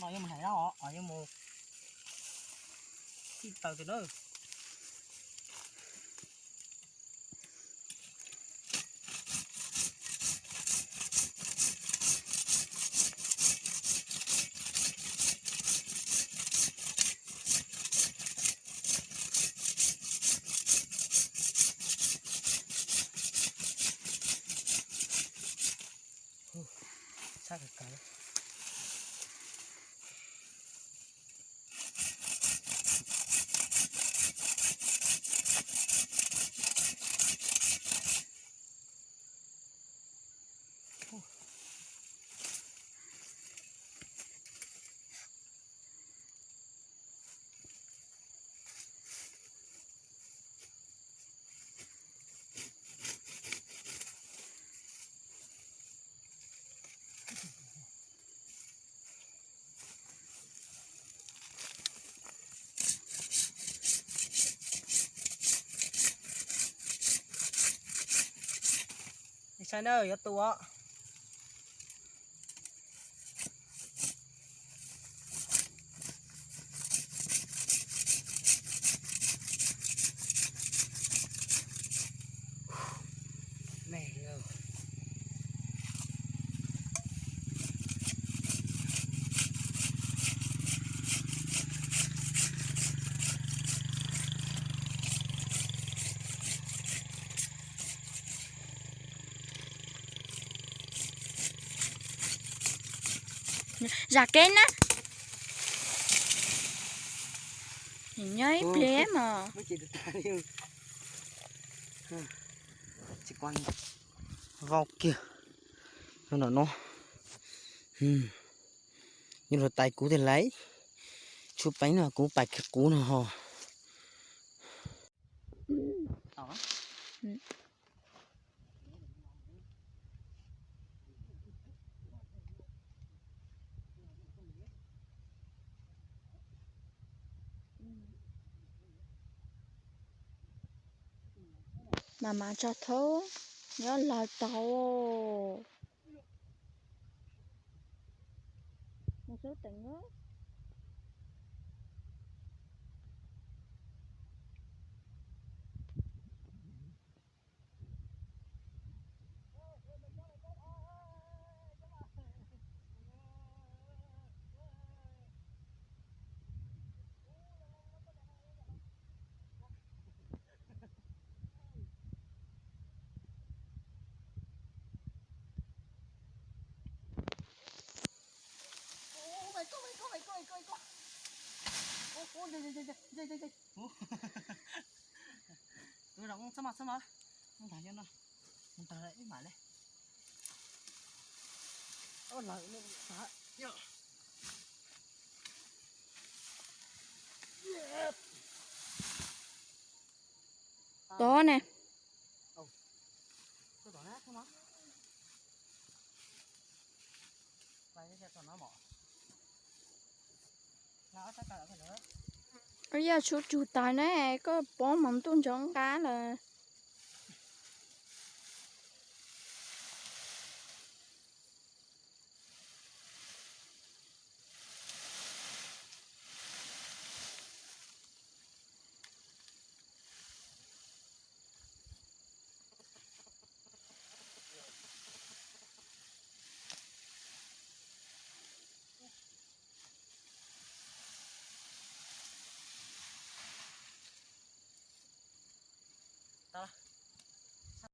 No yuav mus hais na, os, yuav mus tij taws tim na. Sab kawg kawg. Sai na, yuav tu os. Zam kev na. Nyob ib pliag mog. Vau kiag no no. Nyob luag tais kuv tiag lauj. Tshuav peev no kuv pais kiag qub no ho. Mas mas tso thoob, nyob lawv tau. Mus xub teem. Tus zoo txhob mas txhob mas, ntag yog no, ntag ib mam le. Tod ne. Yog tshuav tsug tas ne, koj pov mas ntuj ntsoo nqa lawm. Tau.